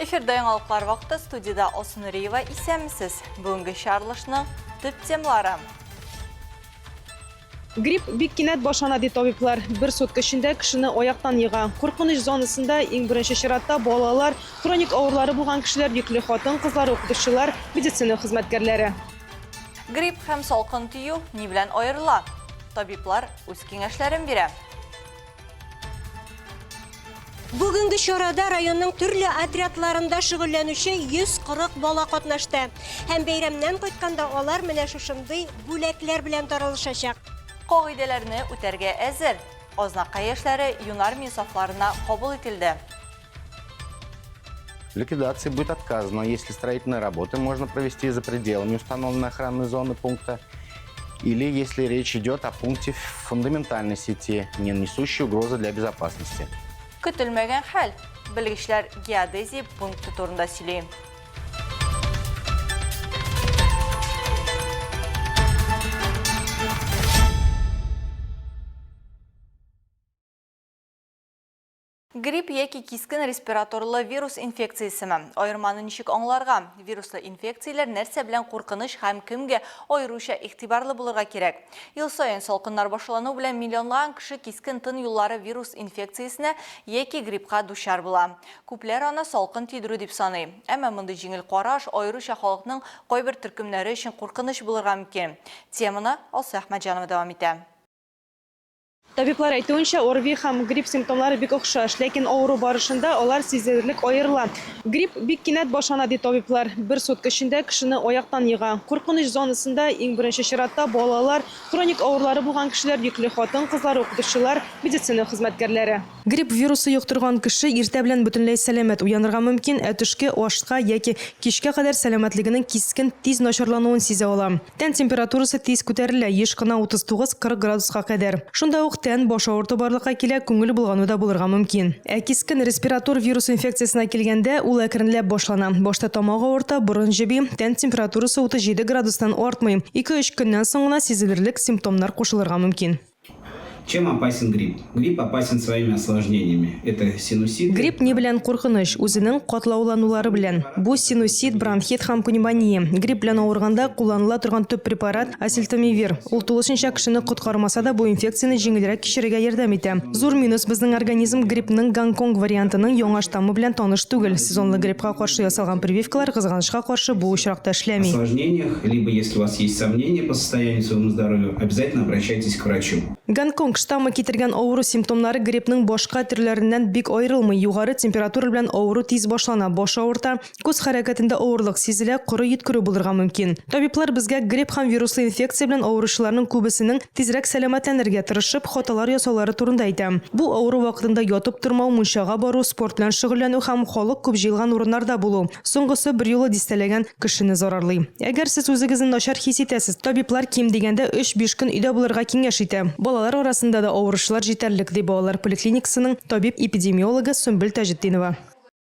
Эфирда яңалыклар вакыты студиядә Алсу Нуриева исәнмесез. Бүгенге чыгарылышның төп темалары. Грипп бик кинәт башлана, ди табиблар. Бер сутка эчендә кешене аяктан ега. Куркыныч зонасында иң беренче чиратта балалар, хроник авырулары булган кешеләр, йөкле хатын-кызлар, укытучылар, медицина хезмәткәрләре. Грипп һәм салкын тию ни белән аерыла? Табиблар үз киңәшләрен бирә. Бүгенге чарада районның төрле отрядларында шөгыльләнүче 140 бала катнашты. Һәм бәйрәмнән кайтканда алар менә шушындый бүләкләр белән таралышачак. Кагыйдәләрне үтәргә әзер. Азнакай яшьләре Юнармия сафларына кабул ителде. Ликвидации будет отказано, если строительные работы можно провести за пределами установленной охранной зоны пункта или если речь идет о пункте фундаментальной сети, не несущей угрозы для безопасности. Көтелмәгән хәл. Белгечләр геодезия пункты турында сөйли. Грипп яки кискен респираторлы вирус инфекциясеме? Аерманы ничек аңларга? Вируслы инфекцияләр нәрсә белән куркыныч һәм кемгә аеруча игътибарлы булырга кирәк? Ел саен салкыннар башлану белән миллионлаган кеше кискен тын юллары вирус инфекциясенә яки гриппка дучар була. Күпләр аны салкын тидерү дип саный. Әмма мондый җиңел караш аеруча халыкның кайбер төркемнәре өчен куркыныч булырга мөмкин. Теманы Алсу Әхмәтҗанова дәвам итә. Табиблар әйтүенчә, ОРВИ һәм грипп симптомнары бик охшаш, ләкин авыру барышында алар сизелерлек аерыла. Грипп бик кинәт башлана, ди табиблар. Бер сутка эчендә кешене аяктан ега. Куркыныч зонасында иң беренче чиратта балалар, хроник авырулары булган кешеләр, йөкле хатын-кызлар, укытучылар, медицина хезмәткәрләре. Грипп вирусы йоктырган кеше иртә белән бөтенләй сәламәт уянырга мөмкин, ә төшке ашка яки кичкә кадәр сәламәтлегенең кискен тиз начарлануын сизә ала. Тән температурасы тиз күтәрелә, еш кына 39-40 градуска кадәр. Шунда ук тән, баш авырту барлыкка килә, күңел болгану да булырга мөмкин. Ә кискен респиратор вирус инфекциясенә килгәндә, ул әкренләп башлана. Башта тамак авырта, борын җеби, тән температурасы 37 градустан артмый. Ике-өч көннән соң гына сизелерлек симптомнар кушылырга мөмкин. Чем опасен грипп? Грипп опасен своими осложнениями. Это синуситы. Грипп ни белән куркыныч? Үзенең катлауланулары белән. Бу синусит, бронхит һәм пневмония. Грипп белән авырганда кулланыла торган төп препарат, осельтамивир. Ул тулысынча кешене коткармаса да, бу инфекцияне җиңелрәк кичерергә ярдәм итә. Зур минус, безнең организм гриппның Гонконг вариантының яңа штаммы белән таныш түгел. Сезонлы гриппка каршы ясалган прививкалар, кызганычка каршы, бу очракта эшләми. Осложнениях, либо если у вас есть сомнения по состоянию своему здоровью, обязательно обращайтесь к врачу. Гонконг штаммы китергән авыру симптомнары гриппның башка төрләреннән бик аерылмый, югары температура белән авыру тиз башлана, баш авырта, күз хәрәкәтендә авырлык сизелә, коры йөткерү булырга мөмкин. Табиблар безгә грипп һәм вируслы инфекция белән авыручыларның күбесенең тизрәк сәламәтләнергә тырышып, хаталар ясаулары турында әйтә. Бу авыру вакытында ятып тормау, мунчага бару, спорт белән шөгыльләнү һәм халык күп җыелган урыннарда булу. Соңгысы берьюлы дистәләгән кешене зарарлый. Әгәр сез үзегезне начар хис итәсез, табиблар ким дигәндә өч-биш көн өйдә булырга киңәш итә. Балалар арасында да авыручылар җитәрлек, ди балалар поликлиникасының табиб-эпидемиологы Сөмбел Таҗетдинова.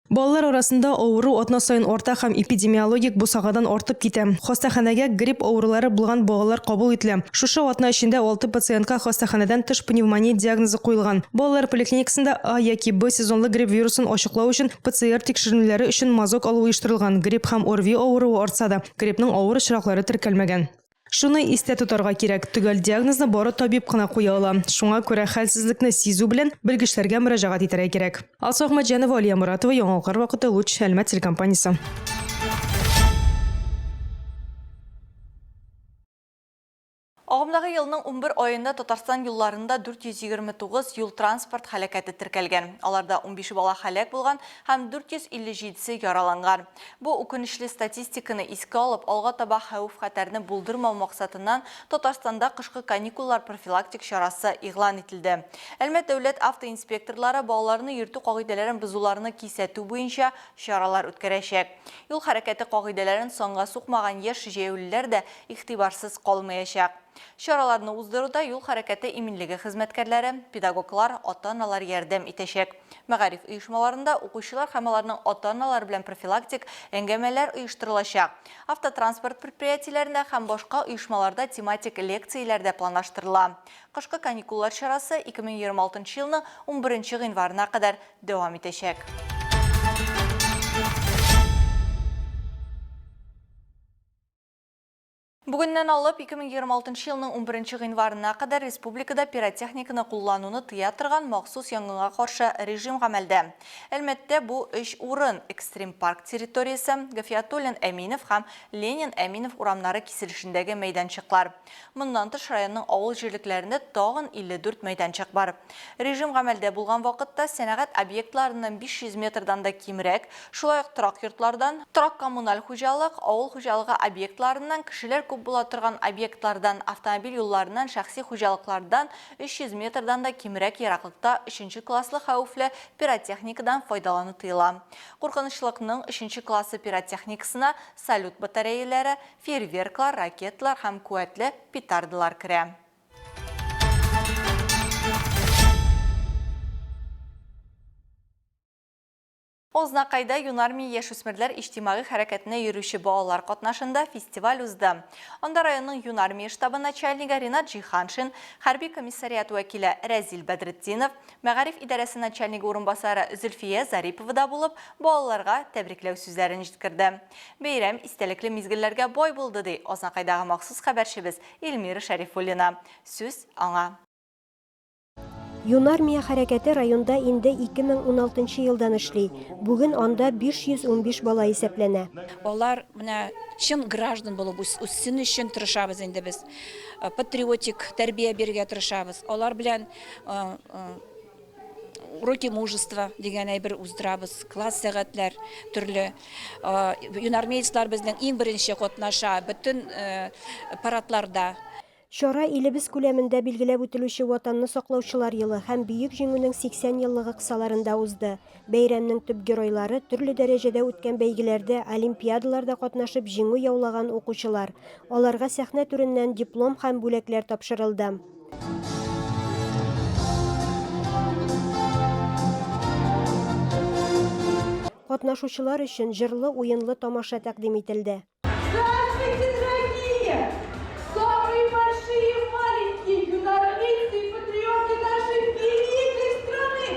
Балалар арасында авыру атна саен арта һәм эпидемиологик бусагадан артып китә. Хастаханәгә грипп авырулары булган балалар кабул ителә. Шушы атна эчендә алты пациентка хастаханәдән тыш пневмония диагнозы куелган. Балалар поликлиникасында А яки Б сезонлы грипп вирусын ачыклау өчен ПЦР тикшеренүләре өчен мазок алу оештырылган, грипп һәм ОРВИ авыруы артса да, гриппның авыр очраклары теркәлмәгән. Шуны истә тотарга кирәк, төгәл диагнозны бары табиб кына куя ала. Шуңа күрә хәлсезлекне сизү белән белгечләргә мөрәҗәгать итәргә кирәк. Алсу Әхмәтҗанова, Алия Моратова, Яңалыклар вакыты, Луч, Әлмәт телекомпаниясе. Агымдагы елның 11 аенда Татарстан юлларында 429 юл-транспорт һәлакәте теркәлгән. Аларда 15 бала һәлак булган һәм 457-се яраланган. Бу үкенечле статистиканы искә алып, алга таба хәвеф-хәтәрне булдырмау максатыннан Татарстанда кышкы каникуллар профилактик чарасы игълан ителде. Әлмәт дәүләт автоинспекторлары балаларны йөртү кагыйдәләрен бозуларны кисәтү буенча чаралар үткәрәчәк. Юл хәрәкәте кагыйдәләрен санга сукмаган яшь җәяүлеләр дә игътибарсыз калмаячак. Чараларны уздыруда юл хәрәкәте иминлеге хезмәткәрләре, педагоглар, ата-аналар ярдәм итәчәк. Мәгариф оешмаларында укучылар һәм аларның ата-аналары белән профилактик әңгәмәләр оештырылачак. Автотранспорт предприятиеләрендә һәм башка оешмаларда тематик лекцияләр дә планлаштырыла. Кышкы каникуллар чарасы 2026 елның 11 гыйнварына кадәр дәвам итәчәк. Бүгеннән алып 2026 елның 11 гыйнварына кадәр республикада пиротехниканы куллануны тыя торган махсус янгынга каршы режим гамәлдә. Әлмәттә бу өч урын, Экстрим парк территориясе, Гафиятуллин Әминев һәм Ленин Әминев урамнары киселешендәге мәйданчыклар. Моннан тыш, районның авыл җирлекләрендә тагын 54 мәйданчык бар. Режим гамәлдә булган вакытта сәнәгать объектларыннан 500 метрдан да кимрәк, шулай ук торак йортлардан, торак-коммуналь хуҗалык, авыл хуҗалыгы объектларыннан, кешеләр күп була торган объектлардан, автомобиль юлларыннан, шәхси хуҗалыклардан 300 метрдан да кимрәк ераклыкта өченче класслы хәвефле пиротехникадан файдалану тыела. Куркынычлыкның өченче классы пиротехникасына салют батареяләре, фейерверклар, ракеталар һәм куәтле петардалар керә. Азнакайда Юнармия яшүсмерләр иҗтимагый хәрәкәтенә йөрүче балалар катнашында фестиваль узды. Анда районның Юнармия штабы начальнигы Ринат Җиһаншин, хәрби комиссариат вәкиле Рәзил Бәдретдинов, мәгариф идарәсе начальнигы урынбасары Зөлфия Зарипова да булып, балаларга тәбрикләү сүзләрен җиткерде. Бәйрәм истәлекле мизгелләргә бай булды, ди Азнакайдагы махсус хәбәрчебез Эльмира Шәрифуллина. Сүз аңа. Юнармия хәрәкәте районда инде 2016 нчы елдан эшли. Бүген анда 515 бала исәпләнә. Алар менә чын граждан булып үссен өчен тырышабыз инде без. Патриотик тәрбия бирергә тырышабыз. Алар белән уроки мужества дигән әйбер уздырабыз, класс сәгатьләр төрле. Юнармеецлар безнең иң беренче катнаша бөтен парадларда. Чара илебез күләмендә билгеләп үтелүче Ватанны саклаучылар елы һәм Бөек Җиңүнең 80 еллыгы кысаларында узды. Бәйрәмнең төп геройлары, төрле дәрәҗәдә үткән бәйгеләрдә, олимпиадаларда катнашып җиңү яулаган укучылар. Аларга сәхнә түреннән диплом һәм бүләкләр тапшырылды. Катнашучылар өчен җырлы-уенлы тамаша тәкъдим ителде. Здравствуйте, дорогие! Самые большие и маленькие юнармейцы и патриоты нашей великой страны!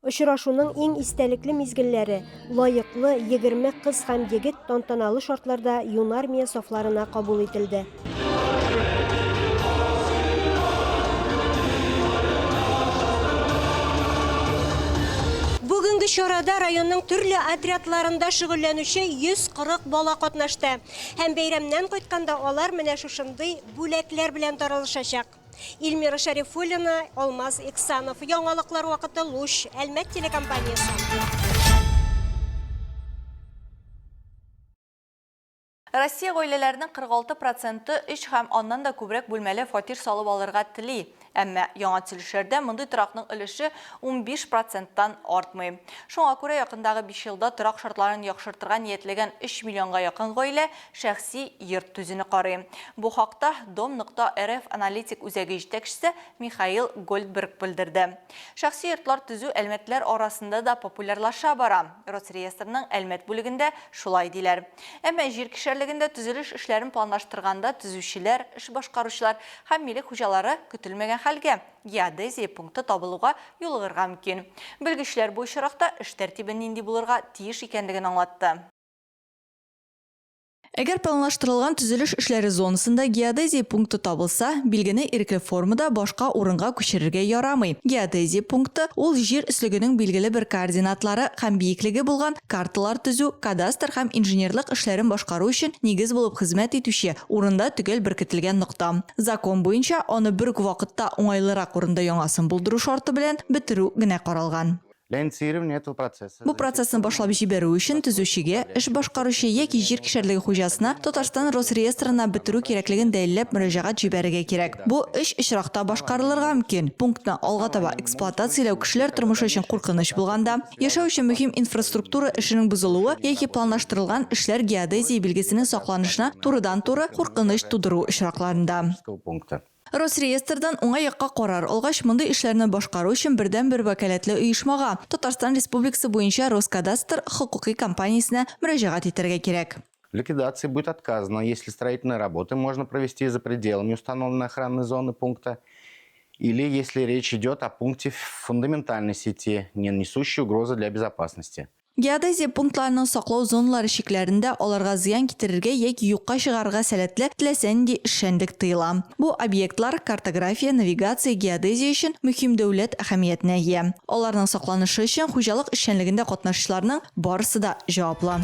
Очрашуның иң истәлекле мизгелләре, лаеклы 20 кыз һәм егет тантаналы шартларда Юнармия сафларына кабул ителде. Бүгенге чарада районның төрле отрядларында шөгыльләнүче 140 бала катнашты. Һәм бәйрәмнән кайтканда алар менә шушындый бүләкләр белән таралышачак. Илмира Шәрифуллина, Алмаз Иксанов. Яңалыклар вакыты Луч, Әлмәт телекомпаниясе. Россия гаиләләренең 46 проценты өч һәм аннан да күбрәк бүлмәле фатир салып алырга тели. Әмма яңа төзелешләрдә мондый торакның өлеше 15 проценттан артмый. Шуңа күрә якындагы биш елда торак шартларын яхшыртырга ниятләгән өч миллионга якын гаилә шәхси йорт төзүне карый. Бу хакта Дом нокта рф аналитик үзәге җитәкчесе Михаил Гольдберг белдерде. Шәхси йортлар төзү әлмәтлеләр арасында да популярлаша бара. Росреестрның Әлмәт бүлегендә шулай диләр. Әмма җир кишәрлегендә төзелеш эшләрен планлаштырганда төзүчеләр, эш башкаручылар һәм милек хуҗалары көтелмәгән хәлгә, геодезия пункты табылуга юлыгырга мөмкин. Белгечләр бу очракта эш тәртибе нинди булырга тиеш икәнлеген аңлатты. Әгәр планлаштырылган төзелеш эшләре зонасында геодезия пункты табылса, билгене ирекле формада башка урынга күчерергә ярамый. Геодезия пункты, ул җир өслегенең билгеле бер координатлары һәм биеклеге булган карталар төзү, кадастр һәм инженерлык эшләрен башкару өчен нигез булып хезмәт итүче, урында төгәл беркетелгән нокта. Закон буенча, аны бер үк вакытта уңайлырак урында яңасын булдыру шарты белән бетерү генә каралган. Для инициирования этого процесса Бу процессны башлап җибәрү өчен төзүчегә, эш башкаручы яки җир кишәрлеге хуҗасына Татарстан Росреестрына бетерү кирәклеген дәлилләп мөрәҗәгать җибәрергә кирәк. Бу өч очракта башкарылырга мөмкин, пунктны алга таба эксплуатацияләү кешеләр тормышы өчен куркыныч булганда, яшәү өчен мөһим инфраструктура эшенең бозылуы яки планлаштырылган эшләр геодезия билгесенең сакланышына турыдан-туры куркыныч тудыру очракларында. Росреестрдан уңай якка карар алгач, мондый эшләрне башкару өчен бердәнбер вәкаләтле оешмага, Татарстан Республикасы буенча Роскадастр хокукый компаниясенә мөрәҗәгать итәргә кирәк. В ликвидации будет отказано, если строительные работы можно провести за пределами установленной охранной зоны пункта или если речь идет о пункте фундаментальной сети, не несущей угрозы для безопасности. Геодезия пунктларының саклау зоналары чикләрендә аларга зыян китерергә яки юкка чыгарырга сәләтле теләсә нинди эшчәнлек тыела. Бу объектлар картография, навигация, геодезия өчен мөһим дәүләт әһәмиятенә ия. Аларның сакланышы өчен хуҗалык эшчәнлегендә катнашучыларның барысы да җаваплы.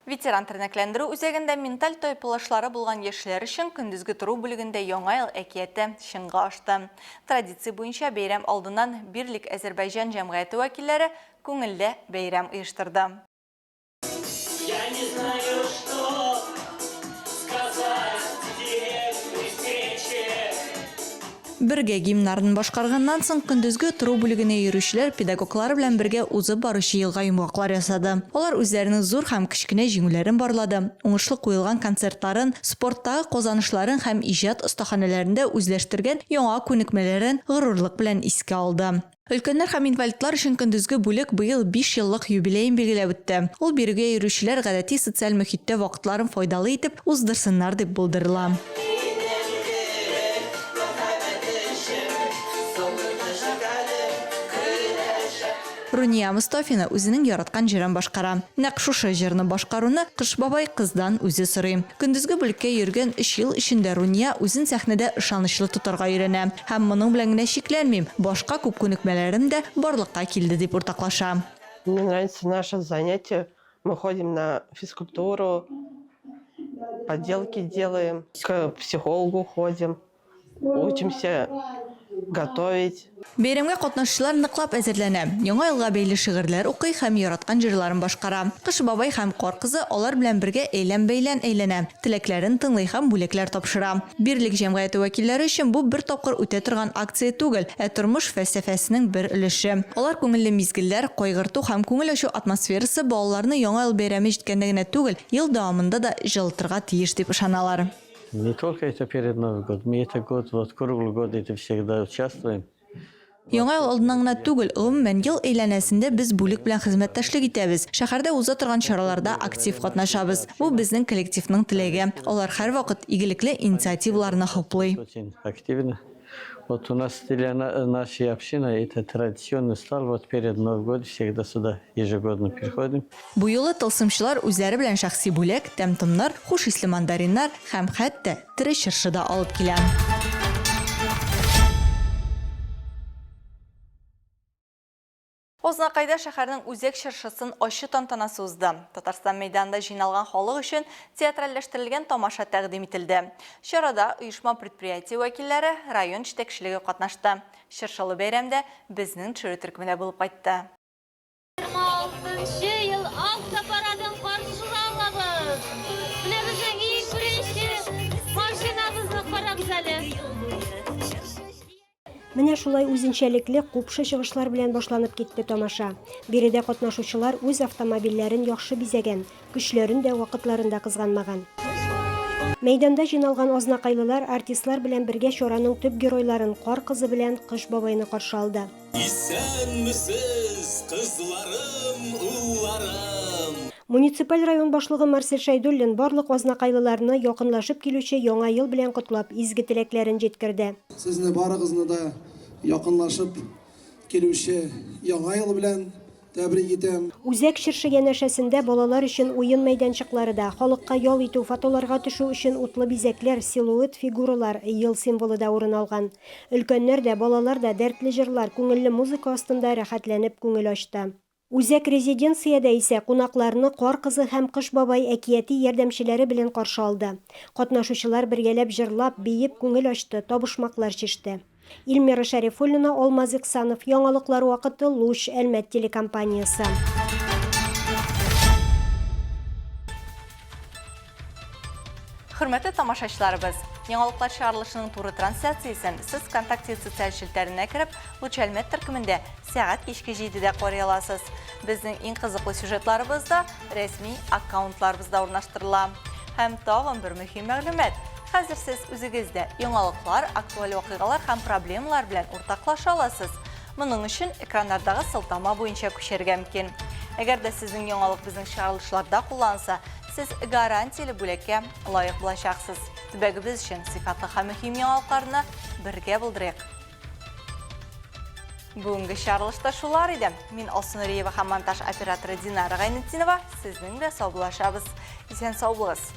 Ветеран тернәкләндерү үзәгендә менталь тайпылышлары булган яшьләр өчен көндезге тору бүлегендә Яңа ел әкияте чынга ашты. Традиция буенча бәйрәм алдыннан Бирлик Әзербайҗан җәмгыяте вәкилләре күңелле бәйрәм оештырды. Я не знаю, что сказать тебе при встрече. Бергә гимннарын башкарганнан соң, көндезге тору бүлегенә йөрүчеләр педагоглары белән бергә узып баручы елга йомгаклар ясады. Алар үзләренең зур һәм кечкенә җиңүләрен барлады, уңышлы куелган концертларын, спорттагы казанышларын һәм иҗат остаханәләрендә үзләштергән яңа күнекмәләрен горурлык белән искә алды. Өлкәннәр һәм инвалидлар өчен көндезге бүлек быел биш еллык юбилеен билгеләп үтте. Ул бирегә йөрүчеләр гадәти социаль мохиттә вакытларын файдалы итеп уздырсыннар дип булдырыла. Руния Мостафина үзенең яраткан җырын башкара. Нәкъ шушы җырны башкаруны Кыш бабай кыздан үзе сорый. Көндезге бүлеккә йөргән өч ел эчендә Руния үзен сәхнәдә ышанычлы тотарга өйрәнә. Һәм моның белән генә чикләнмим, башка күп күнекмәләрем дә барлыкка килде, дип уртаклаша. Мне нравится наше занятие. Мы ходим на физкультуру, поделки делаем, к психологу ходим, учимся готовить. Бәйрәмгә катнашучылар ныклап әзерләнә, Яңа елга бәйле шигырьләр укый һәм яраткан җырларын башкара. Кыш бабай һәм Кар кызы алар белән бергә әйлән-бәйлән әйләнә, теләкләрен тыңлый һәм бүләкләр тапшыра. Берлек җәмгыяте вәкилләре өчен бу бер тапкыр үтә торган акция түгел, ә тормыш фәлсәфәсенең бер өлеше. Алар күңелле мизгелләр, кайгырту һәм күңел ачу атмосферасы балаларны Яңа ел бәйрәме җиткәндә генә түгел, ел дәвамында да җылытырга тиеш дип ышаналар. Не только это перед Новый год, мы это год, вот круглый год это всегда участвуем. Яңа ел алдыннан гына түгел, гомумән, ел әйләнәсендә без бүлек белән хезмәттәшлек итәбез, шәһәрдә уза торган чараларда актив катнашабыз. Бу безнең коллективның теләге. Алар һәрвакыт игелекле инициативаларны хуплый. Очень активно. Вот у нас для нашей общины это традиционный стал, вот перед Новый год всегда сюда ежегодно приходим. Бу юлы тылсымчылар үзләре белән шәхси бүләк, тәм-томнар, хуш исле мандариннар һәм хәтта тере чыршы да алып килә. Азнакайда шәһәрнең үзәк чыршысын ачу тантанасы узды. Татарстан мәйданында җыйналган халык өчен театральләштерелгән тамаша тәкъдим ителде. Чарада оешма-предприятие вәкилләре, район җитәкчелеге катнашты. Чыршылы бәйрәмдә безнең төшерү төркеме дә булып кайтты. 26 нчы ел автопарадын каршы алабыз. Менә безнең иң беренче машинабызны карагыз әле. Менә шулай үзенчәлекле, купшы чыгышлар белән башланып китте тамаша. Биредә катнашучылар үз автомобильләрен яхшы бизәгән, көчләрен дә, вакытларын да кызганмаган. Мәйданда җыйналган азнакайлылар артистлар белән бергә чараның төп геройларын, Кар кызы белән Кыш бабайны каршы алды. Исәнмесез, кызларым, улларым! Муниципаль район башлыгы Марсель Шәйдуллин барлык азнакайлыларны якынлашып килүче Яңа ел белән котлап, изге теләкләрен җиткерде. Сезне барыгызны да якынлашып килүче Яңа ел белән Тәбрик итәм. Үзәк чыршы янәшәсендә балалар өчен уен мәйданчыклары да, халыкка ял итү, фотоларга төшү өчен утлы бизәкләр, силуэт фигуралар, ел символы да урын алган. Өлкәннәр дә, балалар да дәртле җырлар, күңелле музыка астында рәхәтләнеп күңел ачты. Үзәк резиденциядә исә кунакларны Кар кызы һәм Кыш бабай әкияти ярдәмчеләре белән каршы алды. Катнашучылар бергәләп җырлап, биеп күңел ачты, табышмаклар чиште. Ильмира Шәрифуллина, Алмаз Иксанов, Яңалыклар вакыты, Луч, Әлмәт телекомпаниясе. Хөрмәтле тамашачыларыбыз, яңалыклар чыгарылышының туры трансляциясен сез ВКонтакте социаль челтәренә кереп, Луч Әлмәт төркемендә сәгать кичке 7-дә карый аласыз. Безнең иң кызыклы сюжетларыбыз да рәсми аккаунтларыбызда урнаштырыла. Һәм тагын бер мөһим мәгълүмат. Хәзер сез үзегез дә яңалыклар, актуаль вакыйгалар һәм проблемалар белән уртаклаша аласыз. Моның өчен экраннардагы сылтама буенча күчәргә мөмкин. Әгәр дә сезнең яңалык безнең чыгарылышларда кулланылса, сез гарантияле бүләккә лаек булачаксыз. Төбәгебез өчен сыйфатлы һәм мөһим яңалыкларны бергә булдырыйк! Бүгенге чыгарылышта шулар иде. Мин Алсу Нуриева һәм монтаж операторы Динара Гайнетдинова сезнең белән саубуллашабыз. Исән сау булыгыз.